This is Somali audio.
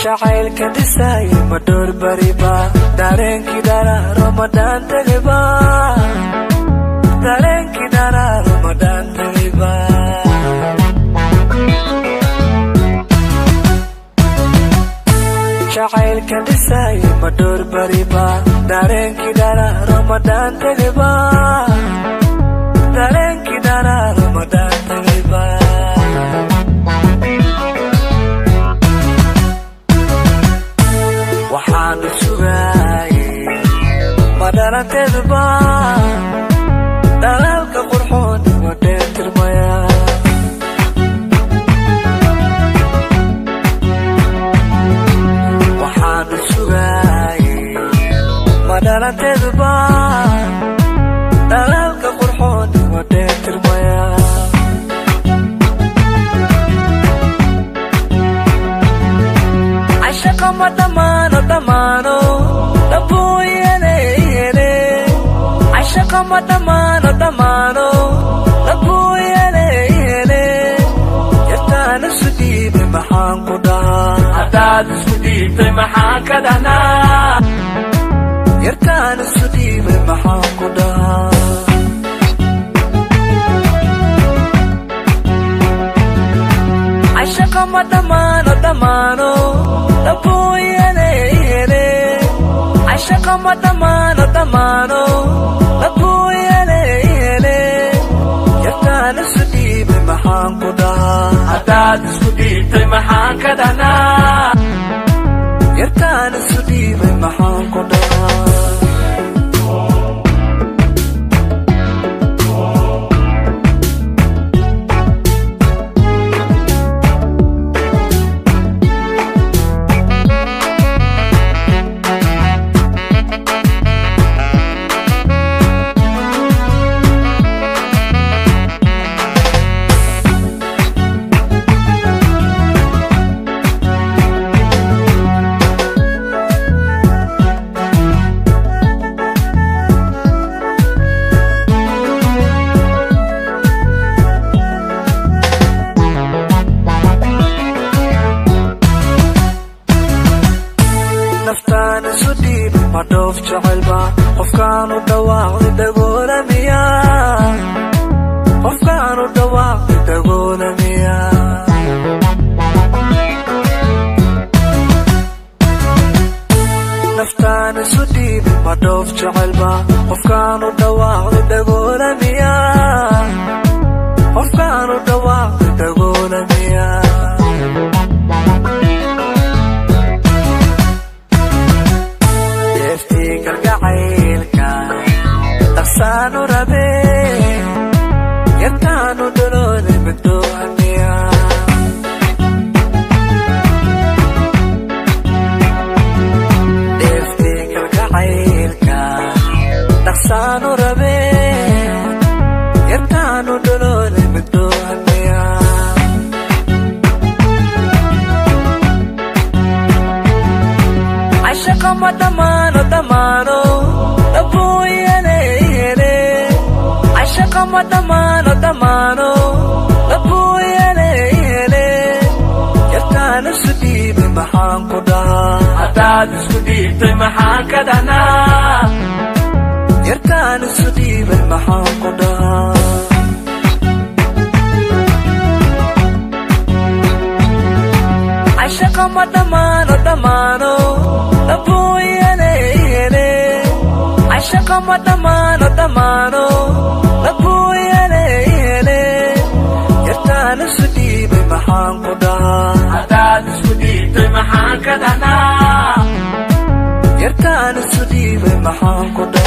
Jacaylka dhisay ma door bariba, dareenkii dharaaro ma dhaantagayba, dareenkii dharaaro ma dhaantagayba. Jacaylka dhisay ma door bariba, dareenkii dharaaro ma dhaantagayba, dareenkii dharaaro ma dhaantagayba. Waxaan sugaayay ma dhalanteedba, dhalaalka qurxoon ma dheetirmaya. Waxaan sugaayay ma dhalanteedba, dhalaalka qurxoon ma dheetirmaya. Cashaqa ma dhammaano dhammaano, dhabbuu yeele yeele. Cashaqa ma dhammaano dhammaano, dhabbuu yeele yeele. Yartaan isu dhiibay maxaan ku dhahaa? Haddaad isku dhiibtay maxaan ka dhahnaa? Yartaan isu dhiibay maxaan ku dhahaa? Cashaqa ma dhammaano dhammaano, dhabbuu yeele yeele. Cashaqa ma dhammaano dhammaano, dhabbuu yeele yeele. Yartaan isu dhiibay maxaan ku dhahaa? Haddaad isku dhiibtay maxaan ka dhahnaa? Yartaan isu dhiibay maxaan ku dhahaa? Naftaan isu dhiibay ma dhoof jecelba, qofkaan u dhawaaqday dhagoola miyaa, qofkaan u dhawaaqday dhagoola miyaa. Naftaan isu dhiibay ma dhoof jecelba, qofkaan u dhawaaqday dhagoola miyaa, qofkaan u dhawaaqday dhagoola miyaa. Deeftii kalgacaylka dhaqsaanu rabee, yartaanu dhaloolay madoohamiya. Deeftii kalgacaylka dhaqsaanu rabee, yartaanu dhaloolay madoohamiya. Cashaqa ma dhammaano dhammaano, dhabbuu yeele yeele. Cashaqa ma dhammaano dhammaano, dhabbuu yeele yeele. Yartaan isu dhiibay maxaan ku dhahaa? Haddaad isku dhiibtay maxaan ka dhahnaa? Yartaan isu dhiibay maxaan ku dhahaa? Cashaqa ma dhammaano dhammaano, dhabbuu yeele yeele. Cashaqa ma dhammaano dhammaano, dhabbuu yeele yeele. Yartaan isu dhiibay maxaan ku dhahaa? Haddaad isku dhiibtay maxaan ka dhahnaa? Yartaan isu dhiibay maxaan ku dhahaa?